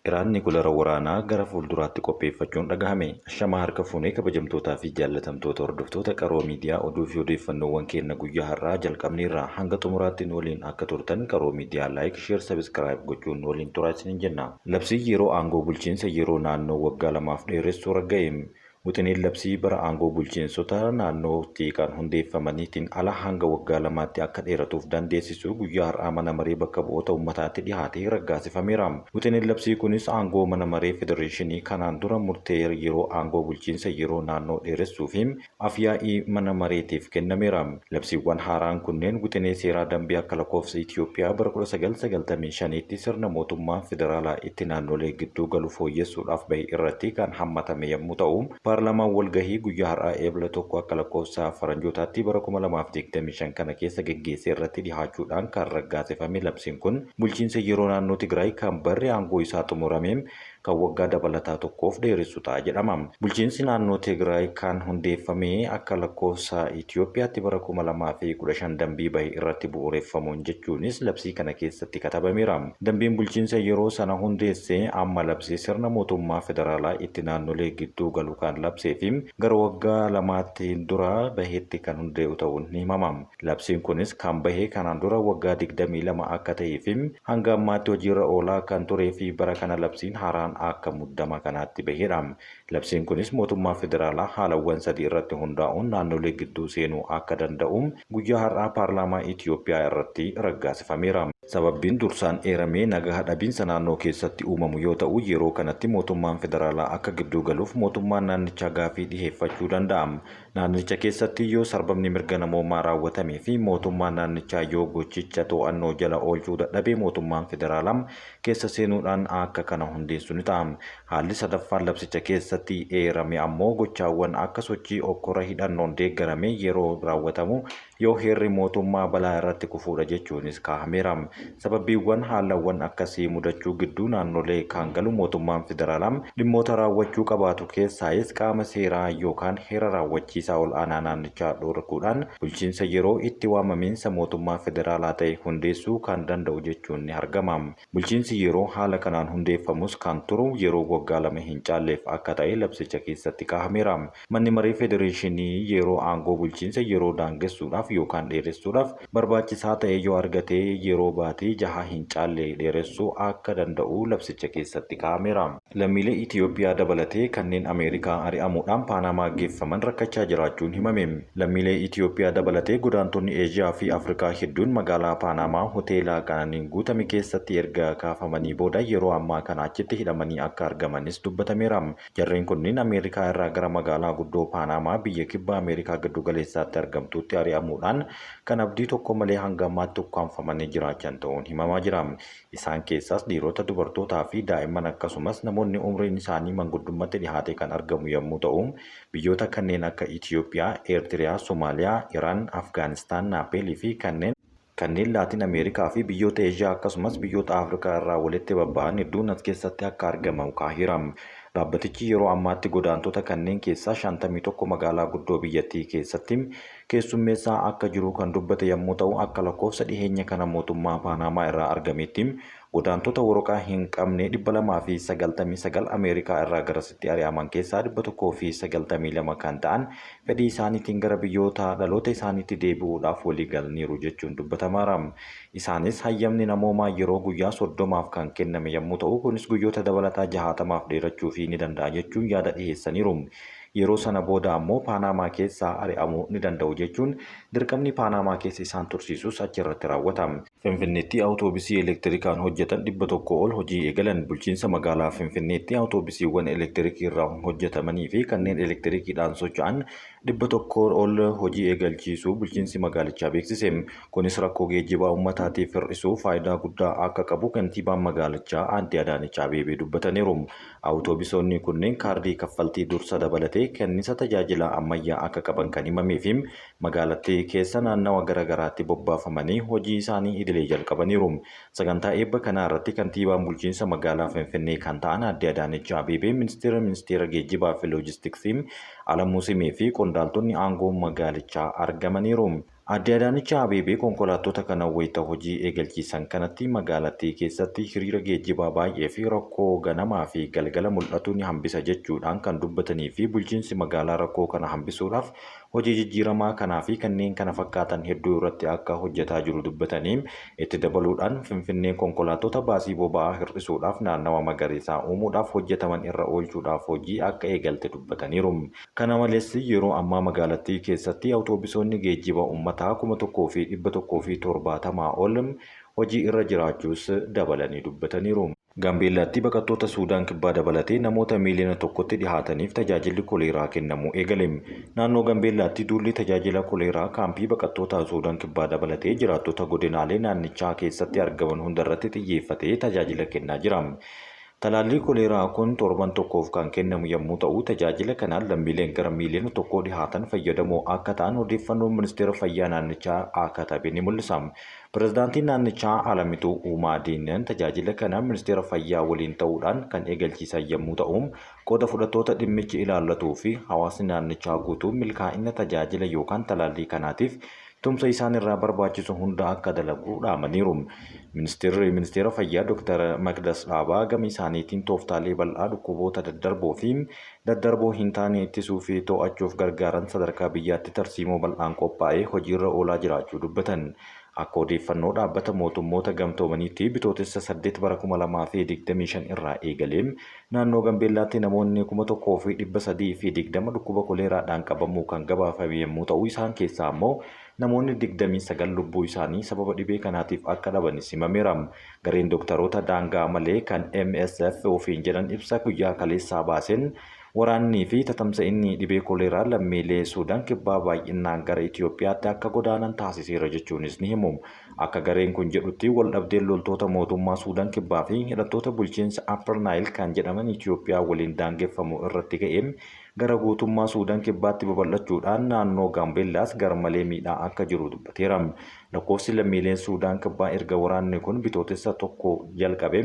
Iraan Nikulara waraanaa gara fuulduraatti qopheeffachuun dhagahame. Ashamaa harka fuunee kabajamtootaa fi jaallatamtoota hordoftoota Qaroo Miidiyaa, oduu fi odeeffannoowwan keenya guyyaa har'aa jalqabneerra. Hanga xumuraatti nu waliin akka turtan Qaroo Miidiyaa like, share, subscribe gochuun nu waliin turaa isiniin jenna. Labsii yeroo aangoo bulchiinsa yeroo naannoo waggaa 2f dheeressuu ragga'e. Wixineen labsii bara aangoo bulchiinsota naannootti kan hundeeffamaniitiin ala hanga waggaa lamaatti akka dheeratuuf dandeessisu guyyaa har'aa mana maree bakka bu'oota ummataatti dhihaatee raggaasifameera. Wixineen labsii kunis aangoo mana maree federeeshinii kanaan dura murtee yeroo aangoo bulchiinsa yeroo naannoo dheeressuu fi af-yaa'ii mana mareetiif kennameera. Labsiiwwan haaraan kunneen wixinee seeraa dambii akka lakkoofsa Itiyoophiyaa bara 1995tti sirna mootummaa federaalaa itti naannolee gidduu galu fooyyessuudhaaf bahe irratti kan hammatame yommuu ta'u, paarlaamaan walgahii guyyaa har'aa Eebla 1 akka lakkoofsa Faranjootaatti bara 2025 kana keessa geggeesse irratti dhihaachuudhaan kan raggaasifame labsiin kun bulchiinsa yeroo naannoo Tigraay kan barri aangoo isaa xumurame kan waggaa dabalataa tokkoof dheeressu ta'a jedhama. Bulchiinsi naannoo Tigraay kan hundeeffame akka lakkoofsa Itiyoophiyaatti bara 2015 dambii bahe irratti bu'uureffamuun jechuunis labsii kana keessatti katabameera. Dambiin bulchiinsa yeroo sana hundeesse amma labsii sirna mootummaa federaalaa itti naannolee gidduu galu kan labsee fi gara waggaa lamaatiin dura bahetti kan hundee'u ta'uun ni himama. Labsiin kunis kan bahe kanaan dura waggaa 22 akka ta'ee fi hanga ammaatti hojiirra oolaa kan turee fi bara kana labsiin haaraan akka muddama kanaatti bahedha. Labsiin kunis mootummaa federaalaa haalawwan sadii irratti hundaa'uun naannolee gidduu seenuu akka danda'u guyyaa har'aa paarlaamaa Itiyoophiyaa irratti raggaasifameera. Sababbiin dursaan eerame nagaha dhabiinsa naannoo keessatti uumamu yoo ta'u, yeroo kanatti mootummaan federaalaa akka gidduu galuuf mootummaan naannichaa gaaffii dhiheeffachuu danda'a. Naannicha keessatti yoo sarbamni mirga namoomaa raawwatamee fi mootummaan naannichaa yoo gochicha to'annoo jala oolchuu dadhabe mootummaan federaalaa keessa seenuudhaan akka kana hundeessu ni ta'a. Haalli sadaffaan labsicha keessatti eerame ammoo gochaawwan akka sochii okkora hidhannoon deeggarame yeroo raawwatamu yoo heerri mootummaa balaa irratti kufuudha jechuunis kaahameera. Sababbiiwwan haalawwan akkasii mudachuu gidduu naannolee kan galu mootummaan federaalaa dhimmoota raawwachuu qabaatu keessaayis qaama seeraa yookaan heera raawwachiisaa ol'aanaa naannichaa dhorkuudhaan bulchiinsa yeroo itti waamamiinsa mootummaa federaalaa ta'e hundeessuu kan danda'u jechuun ni argama. Bulchiinsi yeroo haala kanaan hundeeffamus kan turu yeroo waggaa 2 hin caalleef akka ta'e labsicha keessatti kaahameera. Manni Maree Federeeshinii yeroo aangoo bulchiinsa yeroo daangessuudhaaf yookaan dheeressuudhaaf barbaachisaa ta'ee yoo argate yeroo baatii jaha hin caalle dheeressuu akka danda'u labsicha keessatti kaa'ameera. Lammiilee Itiyoophiyaa dabalatee kanneen Ameerikaa ari'amuudhaan Paanaamaa geeffaman rakkachaa jiraachuun himame. Lammiilee Itiyoophiyaa dabalatee godaantonni Eeshiyaa fi Afrikaa hedduun magaalaa Paanaamaa hoteela qananiin guutame keessatti erga kaafamanii booda yeroo ammaa kana achitti hidhamanii akka argamanis dubbatameera. Jarreen kunniin Ameerikaa irraa gara magaalaa guddoo Paanaamaa biyya Kibba Ameerikaa giddu galeessaatti argamtuutti ari'amuudhaan kan abdii tokko malee hanga ammaatti ukkaamfamanii jiraachan ta'uun himamaa jira. Isaan keessaas dhiirota, dubartootaa fi daa'imman akkasumas namoonni umriin isaanii manguddummatti dhihaate kan argamu yommuu ta'u, biyyoota kanneen akka Itiyoophiyaa, Eertiriyaa, Somaaliyaa, Iraan, Afgaanistaan, Naapeelii fi kanneen kanneen Laatin Ameerikaa fi biyyoota Eeshiyaa akkasumas biyyoota Afrikaa irraa walitti babba'an hedduun as keessatti akka argamamu kaaheera. Dhaabbatichi yeroo ammaatti godaantota kanneen keessaa 51 magaalaa guddoo biyyattii keessatti keessummeessaa akka jiru kan dubbate yommuu ta'u, akka lakkoofsa dhiheenya kana mootummaa Paanaamaa irraa argameetti Godaantota waraqaa hin qabne 299 Ameerikaa irraa garasitti ari'aman keessaa 192 kan ta'an fedhii isaaniitiin gara biyyoota dhaloota isaaniitti deebi'uudhaaf walii galaniiru jechuun dubbatamaara. Isaanis hayyamni namoomaa yeroo guyyaa 30f kan kenname yommuu ta'u, kunis guyyoota dabalataa 60f dheerachuufii ni danda'a jechuun yaada dhiheessaniiru. Yeroo sana booda ammoo Paanaamaa keessaa ari'amuu ni danda'u jechuun dirqamni Paanaamaa keessa isaan tursiisus achirratti raawwata. Finfinneetti Awutoobisii elektirikaan hojjetan 100 ol hojii eegalan. Bulchiinsa magaalaa Finfinneetti Awutoobisiiwwan elektirikiirraa hojjetamanii fi kanneen elektirikiidhaan socho'an 100 ol hojii eegalchiisuu bulchiinsi magaalichaa beeksise. Kunis rakkoo geejjibaa uummataatiif hir'isuu faayidaa guddaa akka qabu kantiibaan magaalichaa Aadde Adaanech Abeebee dubbataniiru. Awutoobisoonni kunneen kaardii kaffaltii dursa dabalatee kennisa tajaajilaa ammayyaa akka qaban kan himamee fi Magaalattii keessa naannawa gara garaatti bobbaafamanii hojii isaanii idilee jalqabaniiru. Sagantaa eebba kanaa irratti kantiibaan bulchiinsa magaalaa Finfinnee kan ta'an Aadde Adaanech Abeebee, Ministeera Ministeera Geejjibaa fi Loojistiksii Alamuu Simee fi qondaaltonni aangoo magaalichaa argamaniiru. Aadde Adaanech Abeebee konkolaattota kana wayita hojii eegalchiisan kanatti magaalattii keessatti hiriira geejjibaa baay'ee fi rakkoo ganamaa fi galgala mul'atu ni hambisa jechuudhaan kan dubbatanii fi bulchiinsi magaalaa rakkoo kana hambisuudhaaf hojii jijjiiramaa kanaa fi kanneen kana fakkaatan hedduu irratti akka hojjetaa jiru dubbatanii itti dabaluudhaan Finfinneen konkolaattota baasii boba'aa hir'isuudhaaf naannawa magariisaa uumuudhaaf hojjetaman irra oolchuudhaaf hojii akka eegalte dubbataniiru. Kana malees yeroo ammaa magaalattii keessatti awutoobisoonni geejjiba ummataa 1,170 ol hojii irra jiraachuus dabalanii dubbataniiru. Gaambeellaatti baqattoota Suudaan Kibbaa dabalatee namoota miiliyoona tokkotti dhihaataniif tajaajilli koleeraa kennamuu eegale. Naannoo Gambeellaatti duulli tajaajila koleeraa kaampii baqattoota Suudaan Kibbaa dabalatee jiraattota godinaalee naannichaa keessatti argaman hundarratti xiyyeeffatee tajaajila kennaa jira. Talaallii koleeraa kun torban tokkoof kan kennamu yammuu ta'u, tajaajila kanaan lammiileen gara miiliyoona tokkoo dhihaatan fayyadamoo akka ta'an odeeffannoon Ministeera Fayyaa naannichaa akatabe ni mul'isa. Pirezidaantiin naannichaa Alamituu Uumaa Diinan tajaajila kana Ministeera Fayyaa waliin ta'uudhaan kan eegalchiisan yammuu ta'u, qooda fudhattoota dhimmichi ilaallatuu fi hawaasni naannichaa guutuun milkaa'ina tajaajila yookaan talaallii kanaatiif tumsa isaan irraa barbaachisu hunda akka dalagu dhaamaniiru. Ministeerri Ministeera Fayyaa Dr. Maqdas Dhaabaa gama isaaniitiin tooftaalee bal'aa dhukkuboota daddarboo fi daddarboo hin taane ittisuu fi to'achuuf gargaaran sadarkaa biyyaatti tarsiimoo bal'aan qophaa'ee hojiirra oolaa jiraachuu dubbatan. Akka odeeffannoo dhaabbata mootummoota gamtoomaniitti Bitootessa 8 bara 2025 irraa eegalee naannoo Gambeellaatti namoonni 1,320 dhukkuba koleeraadhaan qabamuu kan gabaafame yommuu ta'u isaan keessaa ammoo namoonni 29 lubbuu isaanii sababa dhibee kanaatiif akka dhabanis himameera. Gareen doktaroota daangaa malee kan MSF ofiin jedhan ibsa guyyaa kaleessaa baaseen waraannii fi tatamsa'inni dhibee koleeraa lammiilee Suudaan Kibbaa baay'innaan gara Itoophiyaatti akka godaanan taasiseera jechuunis ni himu. Akka gareen kun jedhutti waldhabdeen loltoota mootummaa Suudaan Kibbaa fi hidhattoota bulchiinsa Upper Nile kan jedhaman Itoophiyaa waliin daangeffamu irratti ka'e gara guutummaa Suudaan Kibbaatti babal'achuudhaan naannoo Gaambeellaas garmalee miidhaa akka jiru dubbateera. Lakkoofsi lammiileen Suudaan Kibbaa erga waraanni kun Bitootessa 1 jalqabe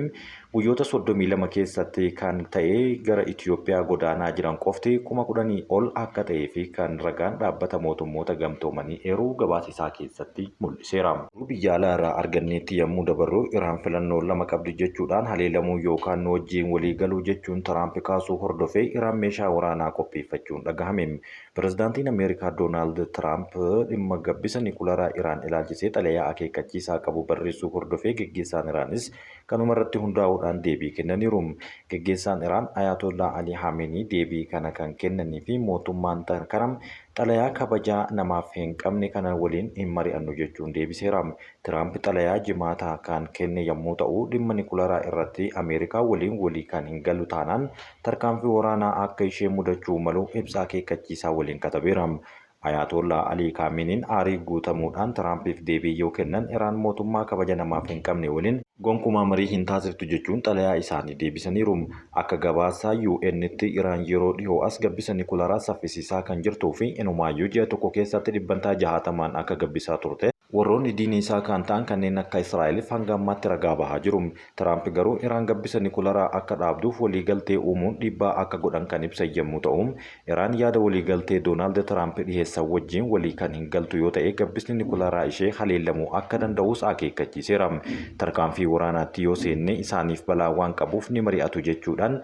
guyyoota 32 keessatti kan ta'e gara Itoophiyaa godaanaa jiran qofti 10,000 ol akka ta'ee fi kan ragaan dhaabbata mootummoota gamtoomanii eeruu gabaasa isaa keessatti mul'iseera. Oduu biyya alaa irraa arganneetti yammuu dabarru Iraan filannoo lama qabdi jechuudhaan haleelamuu yookaan nu wajjiin walii galuu jechuun Tiraamp kaasuu hordofee Iraan meeshaa waraanaa qopheeffachuun dhagahame. Pirezidaantiin Ameerikaa Doonaald Tiraamp dhimma gabbisa nikularaa Iraan ilaalchisee xalayaa akeekkachiisaa qabu barreessuu hordofee geggeessaan Iraanis kanuma irratti hundaa'uudhaan deebii kennaniiru. Geggeessaan Iraan Ayaatollaa Alii Haameenii deebii kana kan kennanii fi mootummaan kana xalayaa kabajaa namaaf hin qabne kana waliin hin mari'annu jechuun deebiseera. Tiraamp xalayaa Jimaata kan kenne yammuu ta'u, dhimma nikularaa irratti Ameerikaa waliin walii kan hin galu taanaan tarkaanfii waraanaa akka ishee mudachuu malu ibsa akeekkachiisaa waliin katabeera. Ayaatoollaa Alii Kaaminiin aarii guutamuudhaan Tiraampiif deebii yoo kennan Iraan mootummaa kabaja namaaf hin qabne waliin gonkumaa marii hin taasiftu jechuun xalayaa isaanii deebisaniiru. Akka gabaasa UN'tti Iraan yeroo dhihoo as gabbisa nikularaa saffisiisaa kan jirtuu fi inumaayyuu ji'a tokko keessatti dhibbantaa 60n akka gabbisaa turte warroonni diina isaa kan ta'an kanneen akka Israa'eliif hanga ammaatti ragaa bahaa jiru. Tiraamp garuu Iraan gabbisa nikularaa akka dhaabduuf waliigaltee uumuun dhiibbaa akka godhan kan ibsan yemmuu ta'u, Iraan yaada waliigaltee Doonaald Tiraamp dhiheessan wajjin walii kan hin galtu yoo ta'e gabbisni nikularaa ishee haleellamuu akka danda'us akeekkachiiseera. Tarkaanfii waraanaatti yoo seenne isaaniif balaa waan qabuuf ni mari'atu jechuudhaan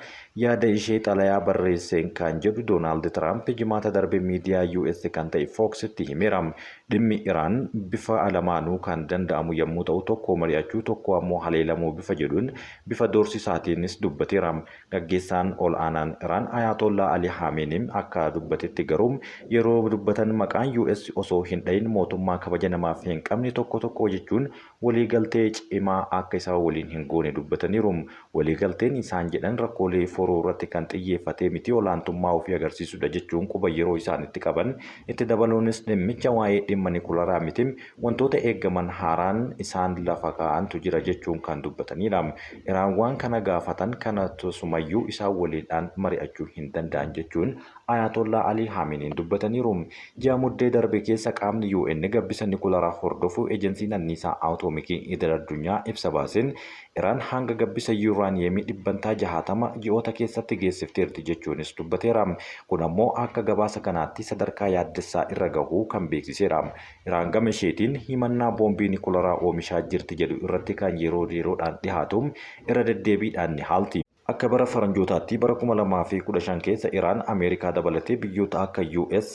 yaada ishee xalayaa barreesseen kan jedhu Doonaald Tiraamp Jimaata darbe miidiyaa US kan ta'e Fox'tti himeera. Dhimmi Iraan bifa lamaanuu kan danda'amu yammuu ta'u tokko mari'achuu tokko ammoo haleelamuu bifa jedhuun bifa doorsisaatiinis dubbateera. Gaggeessaan ol aanaan Iraan Ayaatollaa Ali Haameenim akka dubbatetti garuu yeroo dubbatan maqaan US osoo hin dhahin mootummaa kabaja namaaf hin qabne tokko tokko jechuun waliigaltee cimaa akka isa waliin hin goone dubbataniiru. Waliigalteen isaan jedhan rakkoolee furuu irratti kan xiyyeeffatee miti olaantummaa ofii agarsiisuudha jechuun quba yeroo isaan itti qaban itti dabaluunis dhimmicha waa'ee dhimma nikularaa miti wantoota eegaman haaraan isaan lafa kaa'antu jira jechuun kan dubbataniidha. Iraan waan kana gaafatan kana tasumayyuu isaan waliidhaan mari'achuu hin danda'an jechuun Ayaatollaa Alii Haameniin dubbataniiru. Ji'a Muddee darbe keessa qaamni UN gabbisa nikularaa hordofu Ejensiin Anniisaa Atoomikii Idil-addunyaa ibsa baaseen Iraan hanga gabbisa Yuuraaniyeemii dhibbantaa 60 ji'oota keessatti geessifteerti jechuunis dubbateera. Kun ammoo akka gabaasa kanaatti sadarkaa yaaddessaa irra gahuu kan beeksiseera. Iraan gama isheetiin himannaa boombii nikularaa oomishaa jirti jedhu irratti kan yeroo yeroodhaan dhihaatu irra deddeebiidhaan ni haalti. Akka bara faranjootaatti bara 2015 keessa Iraan Ameerikaa dabalatee biyyoota akka US,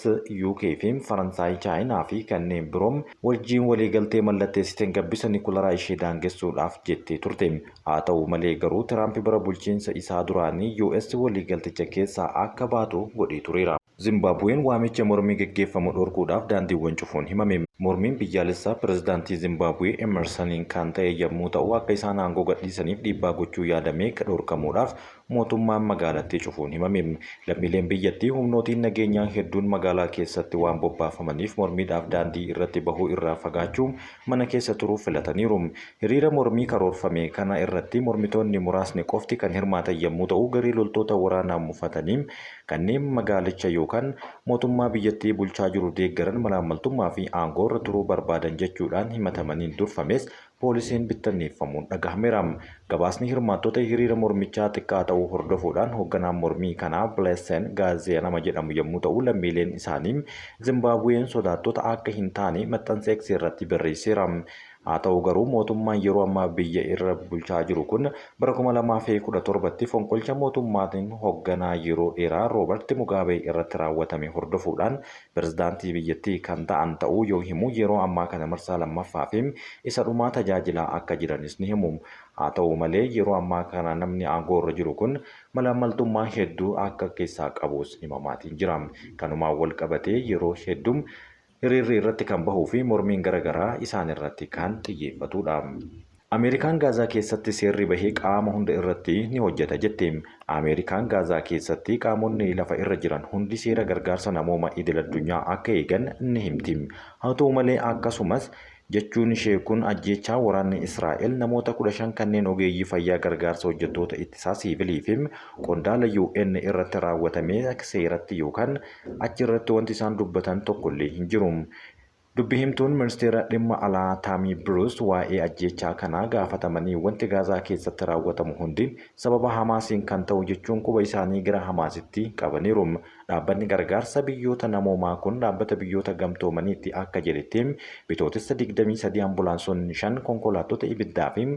UK fi Faransaay, Chaayinaa fi kanneen biroo wajjin waliigaltee mallatteessiteen gabbisa nikularaa ishee daangessuudhaaf jettee turte. Haa ta'u malee garuu Tiraamp bara bulchiinsa isaa duraanii US waliigalticha keessaa akka baatu godhee tureera. Zimbaabuween waamicha mormii geggeeffamu dhorkuudhaaf daandiiwwan cufuun himame. Mormiin biyyaalessaa pirezidaantii Zimbaabuwee Emersoniin kan ta'e yommuu ta'u, akka isaan aangoo gadhiisaniif dhiibbaa gochuu yaadamee dhorkamuudhaaf mootummaan magaalattii cufuun himame. Lammiileen biyyattii humnootiin nageenyaa hedduun magaalaa keessatti waan bobbaafamaniif mormiidhaaf daandii irratti bahuu irraa fagaachuu mana keessa turuuf filataniiru. Hiriira mormii karoorfame kana irratti mormitoonni muraasni qofti kan hirmaatan yommuu ta'u, garee loltoota waraanaa mufatanii kanneen magaalicha yookaan mootummaa biyyattii bulchaa jiru deeggaran malaammaltummaa fi aangoo irra turuu barbaadan jechuudhaan himatamaniin durfames poolisiin bittinneeffamuun dhagahameera. Gabaasni hirmaattota hiriira mormichaa xiqqaa ta'uu hordofuudhaan hoogganaan mormii kanaa Blessing Gaazee nama jedhamu yommuu ta'u, lammiileen isaanii Zimbaabuween sodaattota akka hin taane maxxansa X irratti barreesseera. Haa ta'u garuu mootummaan yeroo ammaa biyya irra bulchaa jiru kun bara 2017tti fonqolcha mootummaatiin hoogganaa yeroo dheeraa Roobert Mugaabee irratti raawwatame hordofuudhaan pirezidaantii biyyattii kan ta'an ta'uu yoo himu, yeroo ammaa kana marsaa lammaffaa fi isa dhumaa tajaajilaa akka jiranis ni himu. Haa ta'u malee yeroo ammaa kana namni aangoo irra jiru kun malaammaltummaa hedduu akka keessaa qabus himamaatiin jira. Kanumaan wal qabatee yeroo hedduu hiriirri irratti kan bahuu fi mormiin garaagaraa isaan irratti kan xiyyeeffatudha. Ameerikaan Gaazaa keessatti seerri bahee qaama hunda irratti ni hojjeta jette. Ameerikaan Gaazaa keessatti qaamonni lafa irra jiran hundi seera gargaarsa namooma idil addunyaa akka eegan ni himti. Haa ta'u malee akkasumas jechuun ishee kun ajjeechaa waraanni Israa'el namoota 15 kanneen ogeeyyii fayyaa, gargaarsa hojjettoota ittisaa siivilii fi qondaala UN irratti raawwatamee seeratti yookaan achirratti wanti isaan dubbatan tokkollee hin jiru. Dubbi himtuun ministeera dhimma alaa Taamii Biruus waa'ee ajjeechaa kanaa gaafatamanii, wanti Gaazaa keessatti raawwatamu hundi sababa Hamaasiin kan ta'u jechuun quba isaanii gara Hamaasitti qabaniiru. Dhaabbanni gargaarsa biyyoota namoomaa kun dhaabbata biyyoota gamtoomaniitti akka jedhetti, Bitootessa 23 ambulaansonni 5, konkolaattota ibiddaa fi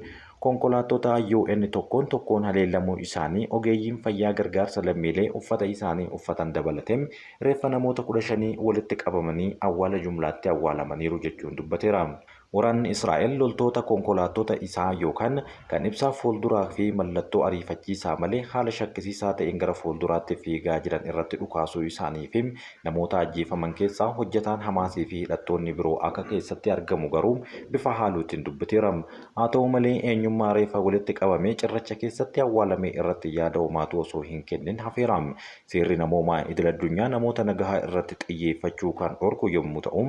konkolaattota UN tokkoon tokkoon haleelamuu isaanii, ogeeyyiin fayyaa gargaarsa lammiilee uffata isaanii uffatan dabalatee reeffa namoota 15 walitti qabamanii awwaala jumlaatti awwaalamaniiru jechuun dubbateera. Waraanni Israa'el loltoota konkolaattota isaa yookaan kan ibsaa fuulduraa fi mallattoo ariifachiisaa malee haala shakkisiisaa ta'een gara fuulduraatti fiigaa jiran irratti dhukaasuu isaanii fi namoota ajjeefaman keessaa hojjetaan Hamaasii fi hidhattoonni biroo akka keessatti argamu garuu bifa haaluutiin dubbateera. Haa ta'u malee eenyummaa reeffa walitti qabamee cirracha keessatti awwaalame irratti yaada homaatu osoo hin kennin hafeera. Seerri namoomaa idil addunyaa namoota nagahaa irratti xiyyeeffachuu kan dhorku yommuu ta'u,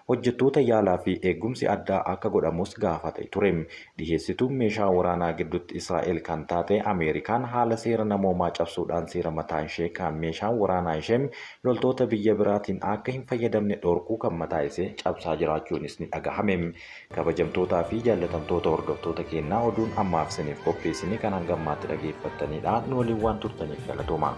hojjettoota yaalaa fi eegumsi addaa akka godhamus gaafate ture. Dhiheessituun meeshaa waraanaa gidduutti Israa'el kan taate Ameerikaan haala seera namoomaa cabsuudhaan seera mataa ishee kan meeshaan waraanaa ishee loltoota biyya biraatiin akka hin fayyadamne dhorkuu kan mataa ishee cabsaa jiraachuunis ni dhagahame. Kabajamtootaa fi jaallatamtoota hordoftoota keenyaa, oduun ammaaf isiniif qopheessine kan hanga ammaatti dhageeffattanidha. Nu waliin waan turtaniif galatooma.